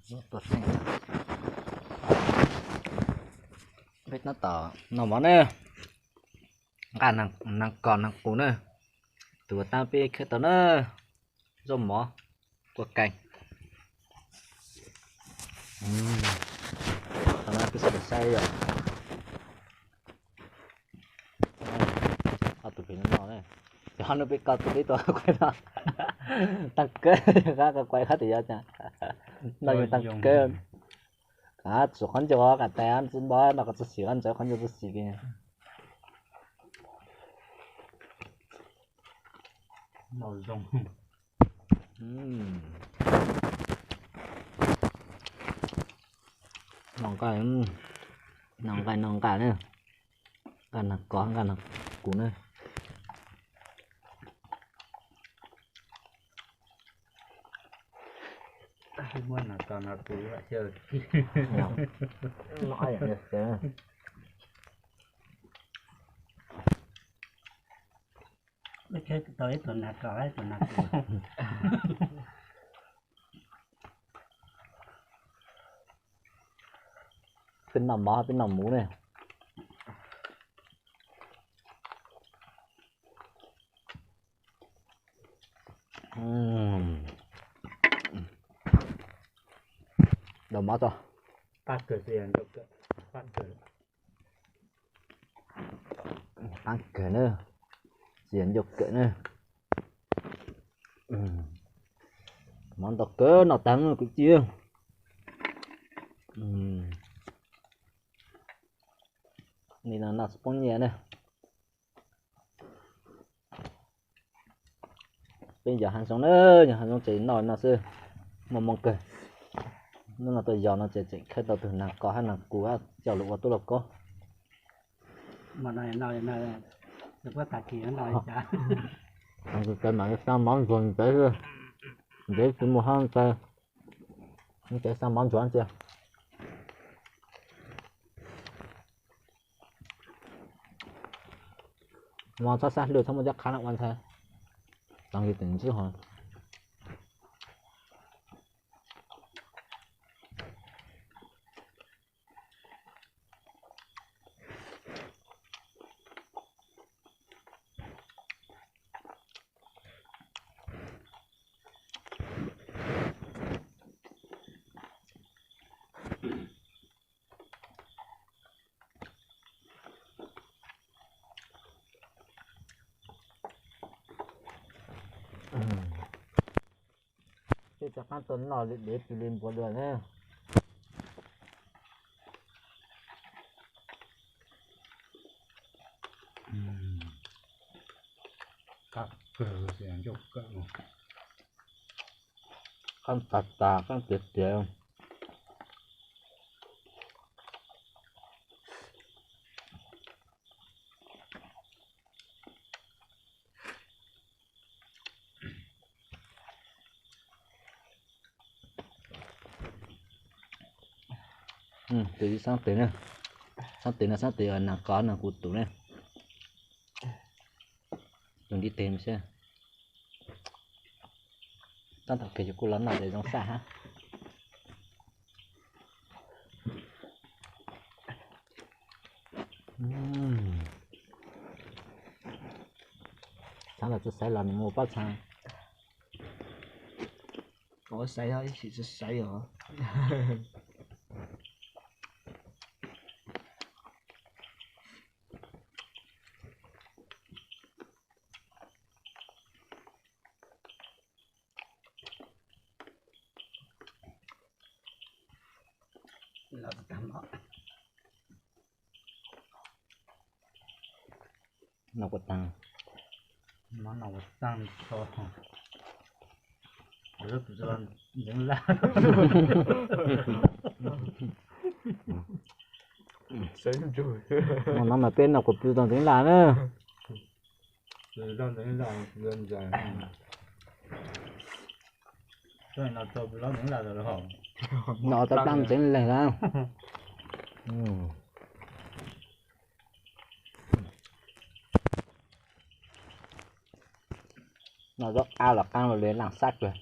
Peb tab tom noj mov ne, nqa nas kos nas qus na, tus uas tab peb khawb tau na, zaub mov, kua kaij. Qhov no peb sawv daws saib yom. Ob tug pem no ne, yog no peb ko tus peb tua kuaib no, tag kawg, qab ko kuaib qab tias yog cas, no yog tag kawg. Tsum qhov ncauj qab tais txwb npo no, ko txog xim qab ntawd qhov ncauj txog xim kiag. Noj nqaij, noj nqaij, noj nqaij na, nqaij nas kos, nqaij nas qus na. Tau ib tug nas kos ib tug nas qus. Peb noj mov peb noj muv ne. Dau mov tso. Qaab kawg na, txiv yog ncauj kawm na. Mov ntau kawg, noj tag kwv tij. Li no noj tsis poob nyiaj na. Peb yog hav zoov na, yog hav zoov ces noj no xwb, muaj hmoo kawg. Hnub no tuaj yos no ces tseem khawb tau tus nas kos hab nas qus hab coj lug ua tub lauj kaub. Ntxhais mam li xa mov ntxuag ntxhais xwb, ntxhais tsis muaj hab ntxhais, ntxhais xa mov ntxuag ntxiag. Mov txhob xab hlwj, txhob muaj cov qhab no ua ntxhais, tag li tes ntsib ho. Tej rov qaab tuaj noj li dev pw li npua dua na. Qaab tas tas, qaab tiav tiav. Tus ib xaab tes na, xaab tes no xaab tes nas kos nas qus tus na. Tus ntiv tes no xwb. Tab tom kheev yus kuj los noj ces zoo saj hab. Txhaav los tsi xaiv los nws mus pab txhaav. Ua xaiv os, ib sim tsi xaiv os. Noj kuv taag, noj kuv taag, ntxeev laj. No mas peb noj kuv pw tau ntxeev laj na. Noj tau plaab ntxeev leeg lawm. Noj zaub qab los qaab lug li laaj sab kawg.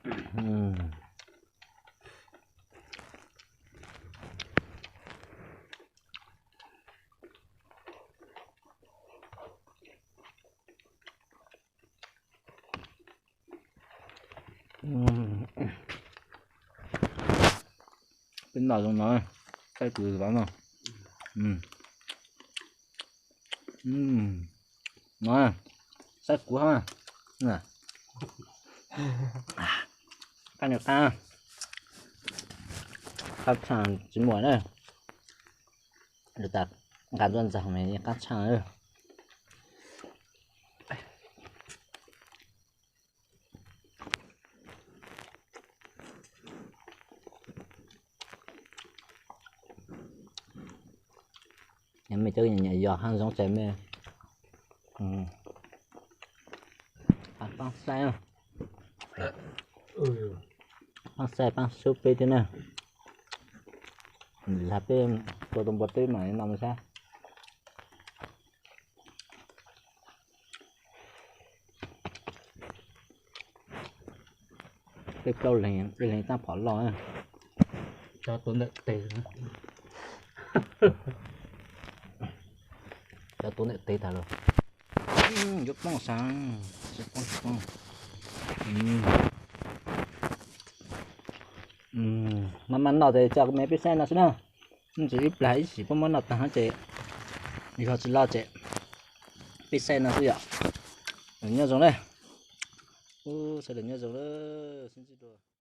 Peb noj zoo no, saib kuv vam no. No, saib kuv hab. Qab, qab tshaj tsis muaj na. Lawv tas nqa ntuj ntxaug mas qab tshaj. Mej cov nyiam yos hab zoo tsaig mej paab saib, paab saib paab sub peb thiab na. Lam peb tua tau npua teb mas no mas sab. Peb plaub leeg, peb leeg tab phom loj. Cov tuav ntawm tes, cov tuav ntawm tes tag los. Yuav poob sav, tsis poob tsis poob. Maj maj noj ces tso kuv me peb saib no xwb na. Ntsis ib plag ib sim puab muab noj taag ces, yog tsis loj ces peb saib no xwb yom. Nyob zoo na. Sawv daws nyob zoo na.